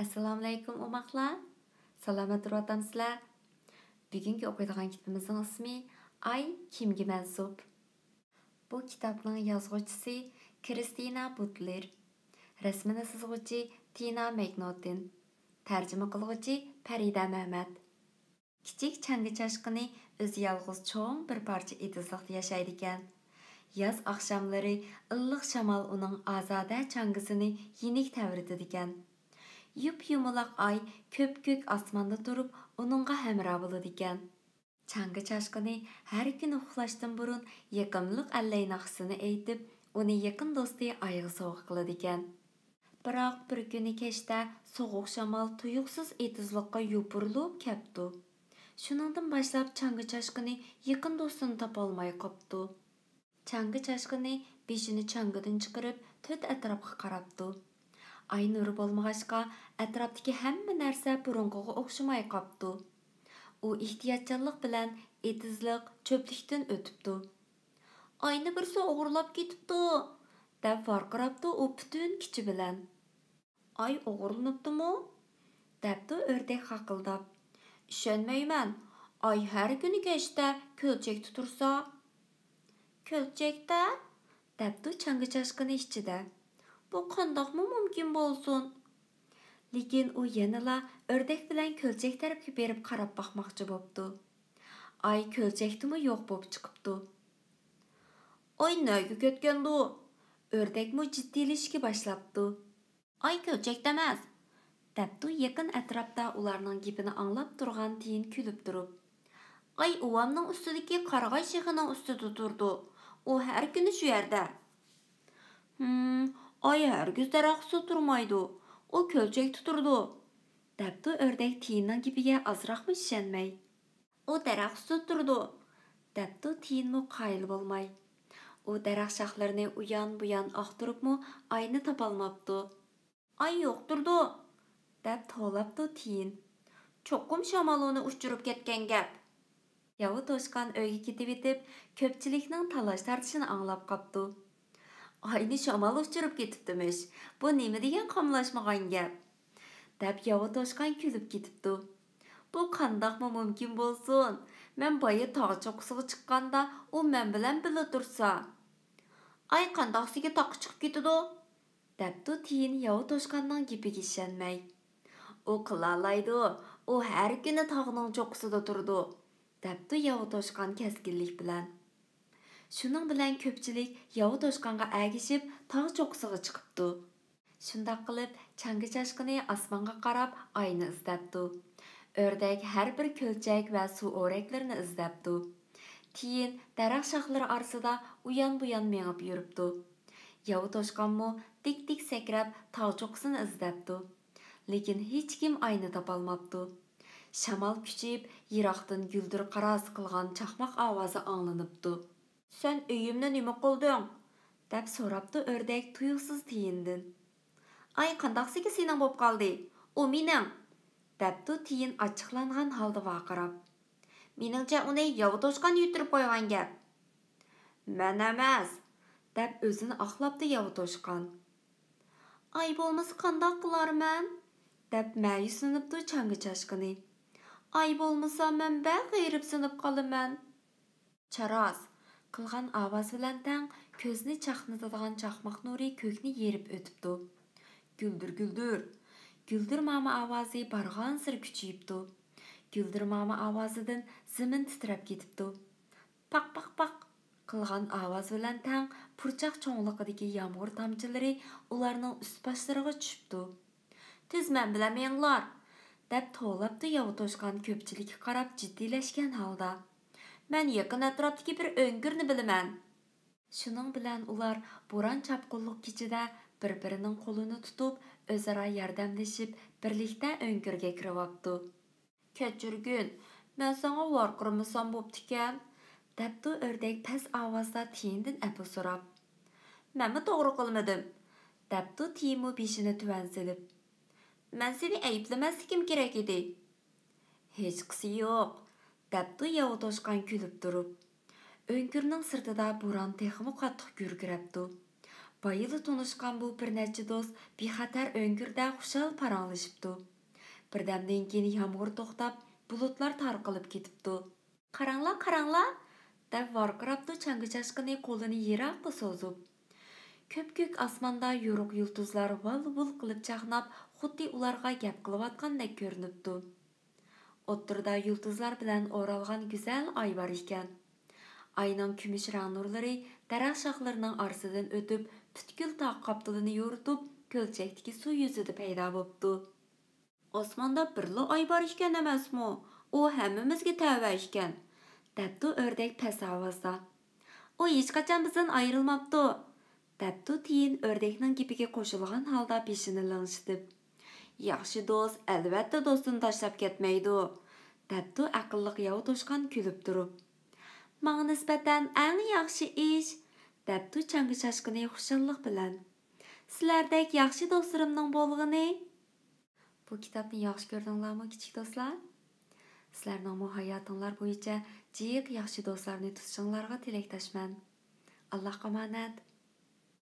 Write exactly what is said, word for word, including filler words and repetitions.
ئەسسالامۇئەلەيكۇم ئوماقلار. سالامەت تۇرۇۋاتامسىلەر؟ بۈگۈنكى ئوقۇيدىغان كىتابىمىزنىڭ ئىسمى ئاي كىمگە مەنسۇپ؟ بۇ كىتابنىڭ يازغۇچىسى كىرىستىنا بۇتلېر. رەسىمىنى سىزغۇچى تىنا مەكنوتىن. تەرجىمە قىلغۇچى پەرىدە مەمەت. كىچىك چاڭگا چاشقىنى ئۆزى يالغۇز چوڭ بىر پارچە ئېتىزلىقتا ياشايدىكەن. ياز ئاخشاملىرى ئىللىق شامال ئۇنىڭ ئازادە چاڭگىسىنى يېنىك تەۋرىتىدىكەن. يۇپ-يۇمىلاق ئاي كۆپكۆك ئاسماندا تۇرۇپ، ئۇنىڭغا ھەمراھ بولىدىكەن. چاڭگا چاشقىنى ھەر كۈنى ئۇخلاشتىن بۇرۇن يېقىملىق ئەللەي ناخشىسىنى ئېيتىپ، ئۇنى يېقىن دوستى ئايغا سوۋغا قىلىدىكەن. بىراق بىر كۈنى كەچتە سوغۇق شامال تۇيۇقسىز ئېتىزلىققا يوپۇرۇلۇپ كەپتۇ. شۇنىڭدىن باشلاپ چاڭگا چاشقىنى يېقىن دوستىنى تاپالماي قاپتۇ. چاڭگا چاشقىنى بېشىنى چاڭگىدىن چىقىرىپ، تۆت ئەتراپقا قاراپتۇ. ئاي نۇرى بولمىغاچقا، ئەتراپتىكى ھەممە نەرسە بۇرۇنقىغا ئوخشىماي قاپتۇ. ئۇ ئېھتىياتچانلىق بىلەن ئېتىزلىق، چۆپلۈكتىن ئۆتۈپتۇ. «ئاينى بىرسى ئوغرىلاپ كېتىپتۇ!» دەپ ۋارقىراپتۇ ئۇ پۈتۈن كۈچى بىلەن. «ئاي ئوغرىلىنىپتىمۇ؟» دەپتۇ ئۆردەك خاقىلداپ. «ئىشەنمەيمەن، ئاي ھەر كۈنى كەچتە كۆلچەكتە تۇرسا.» «كۆلچەكتە؟» دەپتۇ چاڭگا چاشقىنى ئىچىدە. «بۇ قانداقمۇ مۇمكىن بولسۇن؟» لېكىن ئۇ يەنىلا ئۆردەك بىلەن كۆلچەك تەرەپكە بېرىپ قاراپ باقماقچى بوپتۇ. ئاي كۆلچەكتىمۇ يوق بوپ چىقىپتۇ. «ئاي نەگە كەتكەندۇ؟» ئۆردەكمۇ جىددىيلىشىشكە باشلاپتۇ. «ئاي كۆلچەكتە ئەمەس!» دەپتۇ يېقىن ئەتراپتا ئۇلارنىڭ گېپىنى ئاڭلاپ تۇرغان تىيىن كۈلۈپ تۇرۇپ. «ئاي ئۇۋامنىڭ ئۈستىدىكى قارىغاي شېخىنىڭ ئۈستىدە تۇرىدۇ. ئۇ ھەر كۈنى شۇ يەردە.» «ھىم، ئاي ھەرگىز دەرەخ ئۈستىدە تۇرمايدۇ. ئۇ كۆلچەكتە تۇرىدۇ.» دەپتۇ ئۆردەك تىيىننىڭ گېپىگە ئازراقمۇ ئىشەنمەي. «ئۇ دەرەخ ئۈستىدە تۇرىدۇ.» دەپتۇ تىيىنمۇ قايىل بولماي. ئۇ دەرەخ شاخلىرىنى ئۇيان-بۇيان ئاختۇرۇپمۇ ئاينى تاپالماپتۇ. «ئاي يوق تۇرىدۇ.» دەپ توۋلاپتۇ تىيىن. «چوقۇم شامال ئۇنى ئۇچۇرۇپ كەتكەن گەپ.» ياۋا توشقان ئۆيگە كېتىۋېتىپ، كۆپچىلىكنىڭ تالاش-تارتىشىنى ئاڭلاپ قاپتۇ. «ئاينى شامال ئۇچۇرۇپ كېتىپتىمىش. بۇ نېمە دېگەن قاملاشمىغان گەپ؟» دەپ ياۋا توشقان كۈلۈپ كېتىپتۇ. «بۇ قانداقمۇ مۇمكىن بولسۇن؟ مەن بايا تاغ چوققىسىغا چىققاندا ئۇ مەن بىلەن بىللە تۇرسا.» «ئاي قانداقسىگە تاغقا چىقىپ كېتىدۇ؟» دەپتۇ تىيىن ياۋا توشقاننىڭ گېپىگە ئىشەنمەي. «ئۇ قىلالايدۇ، ئۇ ھەر كۈنى تاغنىڭ چوققىسىدا تۇرىدۇ.» دەپتۇ ياۋا توشقان كەسكىنلىك بىلەن. شۇنىڭ بىلەن كۆپچىلىك ياۋا توشقانغا ئەگىشىپ تاغ چوققىسىغا چىقىپتۇ. شۇنداق قىلىپ چاڭگا چاشقىنى ئاسمانغا قاراپ ئاينى ئىزدەپتۇ. ئۆردەك ھەر بىر كۆلچەك ۋە سۇ ئورەكلىرىنى ئىزدەپتۇ. تىيىن دەرەخ شاخلىرى ئارىسىدا ئۇيان-بۇيان مېڭىپ يۈرۈپتۇ. ياۋا توشقانمۇ دىك-دىك سەكرەپ تاغ چوققىسىنى ئىزدەپتۇ. لېكىن ھېچكىم ئاينى تاپالماپتۇ. شامال كۈچىيىپ، يىراقتىن گۈلدۈر قاراسى قىلغان چاقماق ئاۋازى ئاڭلىنىپتۇ. «سەن ئۆيۈمنى نېمە قىلدىڭ؟» دەپ سوراپتۇ ئۆردەك تۇيۇقسىز تىيىندىن. «ئاي قانداقسىكى سېنىڭ بوپ قالدى؟ ئۇ مېنىڭ!» دەپتۇ تىيىن ئاچچىقلانغان ھالدا ۋارقىراپ. «مېنىڭچە ئۇنى ياۋا توشقان يۈتتۈرۈپ قويغان گەپ.» «مەن ئەمەس!» دەپ ئۆزىنى ئاقلاپتۇ ياۋا توشقان. «ئاي بولمىسا قانداق قىلارمەن؟» دەپ مەيۈسلىنىپتۇ چاڭگا چاشقىنى. «ئاي بولمىسا مەن بەك غېرىبسىنىپ قالىمەن.» چاراس! قىلغان ئاۋاز بىلەن تەڭ كۆزنى چاقنىتىدىغان چاقماق نۇرى كۆكنى يېرىپ ئۆتۈپتۇ. گۈلدۈر، گۈلدۈر! گۈلدۈر ماما ئاۋازى بارغانسېرى كۈچىيىپتۇ. گۈلدۈر ماما ئاۋازىدىن زېمىن تىترەپ كېتىپتۇ. پاق، پاق، پاق! قىلغان ئاۋاز بىلەن تەڭ پۇرچاق چوڭلۇقىدىكى يامغۇر تامچىلىرى ئۇلارنىڭ ئۈست باشلىرىغا چۈشۈپتۇ. «تېز مەن بىلەن مېڭىڭلار!» دەپ توۋلاپتۇ ياۋا توشقان كۆپچىلىككە قاراپ جىددىيلەشكەن ھالدا. «مەن يېقىن ئەتراپتىكى بىر ئۆڭكۈرنى بىلىمەن.» شۇنىڭ بىلەن ئۇلار بوران-چاپقۇنلۇق كېچىدە بىر-بىرىنىڭ قولىنى تۇتۇپ، ئۆزئارا ياردەملىشىپ، بىرلىكتە ئۆڭكۈرگە كىرىۋاپتۇ. «كەچۈرگىن، مەن ساڭا ۋارقىرىمىسام بوپتىكەن؟» دەپتۇ ئۆردەك پەس ئاۋازدا تىيىندىن ئەپۇ سوراپ. «مەنمۇ توغرا قىلمىدىم.» دەپتۇ تىيىنمۇ بېشىنى تۆۋەن سېلىپ. «مەن سېنى ئەيىبلىمەسلىكىم كېرەك ئىدى.» «ھېچقىسى يوق.» دەپتۇ ياۋا توشقان كۈلۈپ تۇرۇپ. ئۆڭكۈرنىڭ سىرتىدا بوران تېخىمۇ قاتتىق گۈركىرەپتۇ. بايىلا تونۇشقان بۇ بىر نەچچە دوست بىخەتەر ئۆڭكۈردە خۇشال پاراڭلىشىپتۇ. بىردەمدىن كېيىن يامغۇر توختاپ، بۇلۇتلار تارقىلىپ كېتىپتۇ. «قاراڭلار، قاراڭلار!» دەپ ۋارقىراپتۇ چاڭگا چاشقىنى قولىنى يىراققا سوزۇپ. كۆپكۆك ئاسماندا يورۇق يۇلتۇزلار ۋال-ۋۇل قىلىپ چاقناپ، خۇددى ئۇلارغا گەپ قىلىۋاتقاندەك كۆرۈنۈپتۇ. ئوتتۇرىدا يۇلتۇزلار بىلەن ئورالغان گۈزەل ئاي بار ئىكەن. ئاينىڭ كۈمۈش رەڭ نۇرلىرى دەرەخ شاخلىرىنىڭ ئارىسىدىن ئۆتۈپ، پۈتكۈل تاغ قاپتىلىنى يورۇتۇپ، كۆلچەكتىكى سۇ يۈزىدە پەيدا بوپتۇ. «ئاسماندا بىرلا ئاي بار ئىكەن ئەمەسمۇ؟ ئۇ ھەممىمىزگە تەۋە ئىكەن»، دەپتۇ ئۆردەك پەس ئاۋازدا. «ئۇ ھېچقاچان بىزدىن ئايرىلماپتۇ»، دەپتۇ تىيىن ئۆردەكنىڭ گېپىگە قوشۇلغان ھالدا بېشىنى لىڭشىتىپ. «ياخشى دوست ئەلۋەتتە دوستىنى تاشلاپ كەتمەيدۇ»، دەپتۇ ئەقىللىق ياۋا توشقان كۈلۈپ تۇرۇپ. «ماڭا نىسبەتەن ئەڭ ياخشى ئىش»، دەپتۇ چاڭگا چاشقىنى خۇشاللىق بىلەن. «سىلەردەك ياخشى دوستلىرىمنىڭ بولغىنى.» بۇ كىتابنى ياخشى كۆردۈڭلارمۇ، كىچىك دوستلار؟ سىلەرنىڭمۇ ھاياتىڭلار بويىچە جىق ياخشى دوستلارنى تۇتۇشۇڭلارغا تىلەكداشمەن. ئاللاھقا ئامانەت.